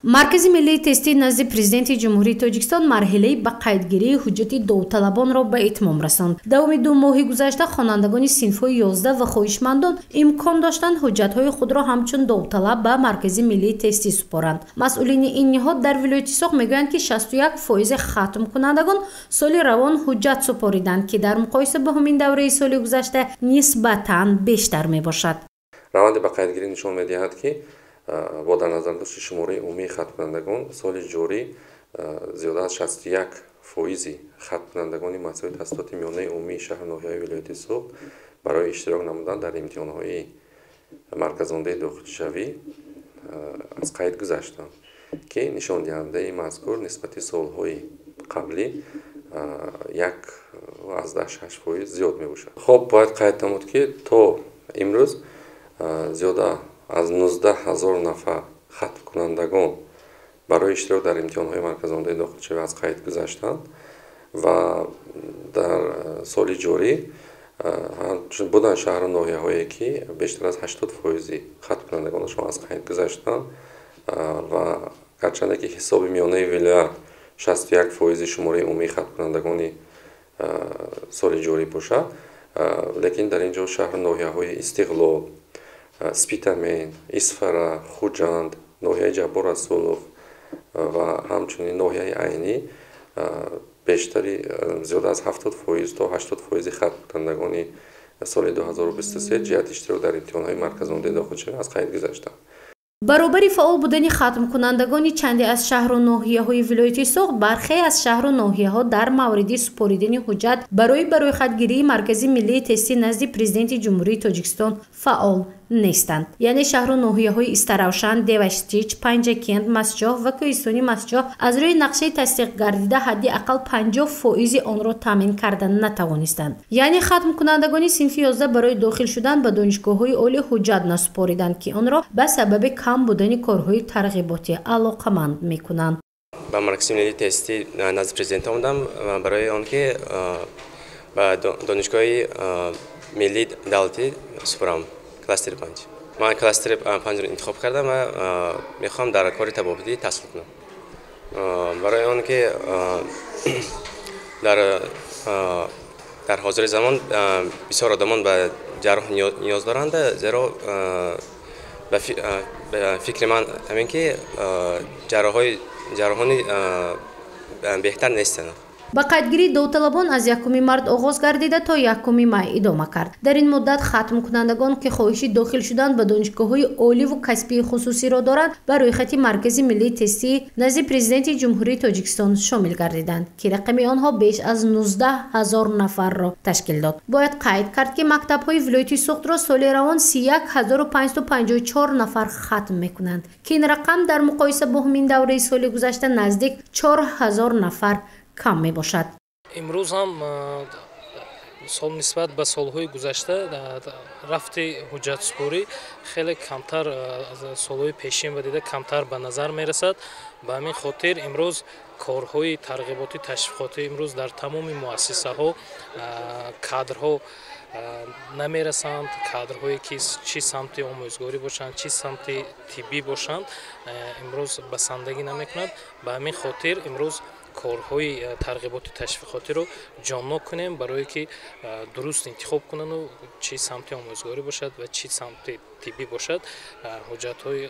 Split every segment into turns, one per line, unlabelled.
Маркази миллии тестӣ назди Президенти Ҷумҳурии Тоҷикистон марҳилаи ба қайдгирии ҳуҷҷати довталабонро ба итмом расонд. Давоми 2 моҳи гузашта хонандагони синфҳои 11 ва хоҳишмандон имкон доштанд ҳуҷҷатҳои худро ҳамчун довталаб ба Маркази миллии тестӣ супоранд. Масъулини ин ниҳод дар вилояти Суғд мегӯянд, ки 61% хатмкунандагон соли равон ҳуҷҷат супориданд, ки дар муқоиса бо ҳамин давраи соли гузашта нисбатан бештар мебошад.
Раванди ба қайдгирӣ нишон медиҳад, ки бо дар назардошти шумораи умумии хатмкунандагон соли ҷорӣ зиёда аз 61% хатмкунандагони муассисаҳои таҳсилоти миёнаи умумии шаҳру ноҳияҳои вилояти Суғд барои иштирок намудан дар имтиҳонҳои марказондаи дохилшавӣ аз қайд гузаштанд, ки нишондиҳандаи мазкур нисбати солҳои қаблӣ 1,6% зиёд мебошад. Хоб, бояд қайд намуд, ки то имрӯз зиёда аз 19 000 нафар хатмкунандагон барои иштирок дар имтиҳонҳои марказондаи дохилшавӣ аз қайд гузаштанд ва дар соли ҷорӣ буданд шаҳру ноҳияҳое, ки бештар аз 80% хатмкунандагонашон аз қайд гузаштанд ва гарчанде ки ҳисоби миёнаи вилоят 61% шумораи умумии хатмкунандагони соли ҷорӣ бошад, лекин дар ин ҷо шаҳру ноҳияҳои Истиқлол, Спитамен, Исфара, Хуҷанд, ноҳияи Ҷаббор Расулов ва ҳамчунин ноҳияи Айнӣ бештари зиёда аз 70% то 80% хатмкунандагони соли 2023 ҷиҳати иштирок дар имтиҳонҳои марказондаи дохилшавӣ аз қайд гузаштанд.
Баробари фаъол будани хатмкунандагони чанде аз шаҳру ноҳияҳои вилояти Суғд, бархе аз шаҳру ноҳияҳо дар мавриди супоридани ҳуҷҷат барои баройхатгирии Маркази миллии тестӣ назди Президенти Ҷумҳурии Тоҷикистон фаъол нестанд. Яъне шаҳру ноҳияҳои Истаравшан, Деваштич, Панҷакент, Мастчоҳ ва Кӯҳистони Мастчоҳ аз рӯи нақшаи тасдиқ гардида ҳадди ақал 50% онро таъмин карда натавонистанд. Яъне хатмкунандагони синфи 11 барои дохил шудан ба донишгоҳҳои олӣ ҳуҷҷат насупориданд, ки онро ба сабаби кам будани корҳои тарғиботӣ алоқаманд мекунанд.
Ба Маркази миллии тестӣ назди Президент омадам барои он ки ба донишгоҳи миллии давлатӣ супорам, кластери 5. Ман кластери 5-ро интихоб кардам ва мехоҳам дар кори табобатӣ таҳсил кунам. Барои он ки дар ҳозири замон бисёр одамон ба ҷарроҳ ниёз доранд, зеро ба фикри ман ҳамин ки ҷарроҳони беҳтар нестанд.
Ба қайдгирии довталабон аз 1 март оғоз гардида то 1 май идома кард. Дар ин муддат хатмкунандагон, ки хоҳиши дохил шудан ба донишгоҳҳои оливу касбии хусусиро доранд, ба рӯйхати Маркази миллии тестӣ назди Президенти Ҷумҳурии Тоҷикистон шомил гардиданд, ки рақами онҳо беш аз 19 000 нафарро ташкил дод. Бояд қайд кард, ки мактабҳои вилояти Суғдро соли равон 31 554 нафар хатм мекунанд, ки ин рақам дар муқоиса бо ҳамин давраи соли гузашта наздик 4 000 нафар кам мебошад.
Имрӯз ҳам сол нисбат ба солҳои гузашта рафти ҳуҷҷатсупорӣ хеле камтар аз солҳои пешин ва дида камтар ба назар мерасад. Ба ҳамин хотир имрӯз корҳои тарғиботӣ ташвиқотӣ имрӯз дар тамоми муассисаҳо кадрҳо намерасанд, кадрҳое ки чӣ самти омӯзгорӣ бошанд, чӣ самти тиббӣ бошанд, имрӯз басандагӣ намекунанд. Ба ҳамин хотир имрӯз корҳои тарғиботи ташвиқотиро ҷоннок кунем, барое ки дуруст интихоб кунанду чӣ самти омӯзгорӣ бошад ва чӣ самти тиббӣ бошад, ҳуҷҷатҳои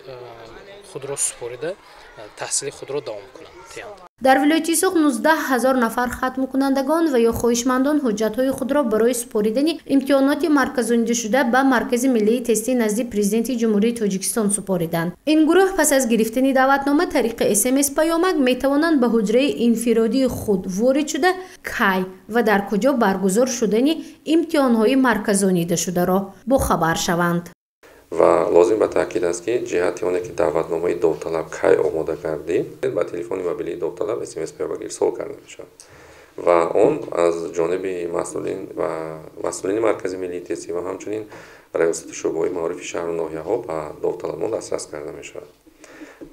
худро супорида таҳсили худро давом кунанд.
Дар вилояти Суғд 19 000 нафар хатмкунандагон ва ё хоҳишмандон ҳуҷҷатҳои худро барои супоридани имтиҳоноти марказонидашуда ба Маркази миллии тестӣ назди Президенти Ҷумҳурии Тоҷикистон супориданд. Ин гурӯҳ пас аз гирифтани даъватнома тариқи СМС паёмак метавонанд ба ҳуҷраи инфиродии худ ворид шуда, кай ва дар куҷо баргузор шудани имтиҳонҳои марказонидашударо бохабар шаванд.
Ва лозим ба таъкид аст, ки ҷиҳати оне ки даъватномаи довталаб кай омода гардид, ба телефони мобилии довталаб СМС паёмак ирсол карда мешавад ва он аз ҷониби масъулин ва масъулини Маркази миллии тестӣ ва ҳамчунин раёсати шӯъбаҳои маорифи шаҳру ноҳияҳо ба довталабон дастрас карда мешавад.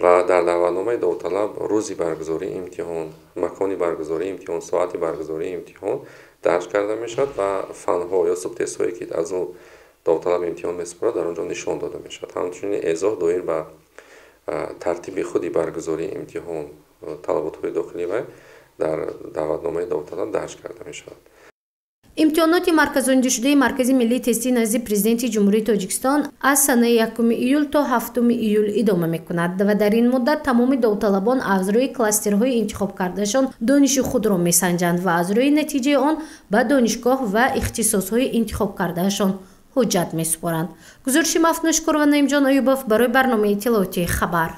Ва дар даъватномаи довталаб рӯзи баргузории имтиҳон, макони баргузории имтиҳон, соати баргузории имтиҳон дарҷ карда мешавад ва фанҳо ё субтестҳое ки аз он довталаб имтиҳон месупорад, дар он ҷо нишон дода мешавад. Ҳамчунин эзоҳ доир ба Тартиби худи баргузории имтиҳон, талаботҳои дохилӣ вай дар даъватномаи довталаб дарҷ карда мешавад.
Имтиҳоноти марказонидашудаи Маркази миллии тестӣ назди Президенти Ҷумҳурии Тоҷикистон аз санаи 1 июл то 7 июл идома мекунад ва дар ин муддат тамоми довталабон аз рӯи кластерҳои интихобкардашон дониши худро месанҷанд ва аз рӯи натиҷаи он ба донишгоҳ ва ихтисосҳои интихобкардаашон ҳуҷҷат месупоранд. Гузориши Мафнушкур ва Наимҷон Аюбов барои барномаи иттилоотии «Хабар».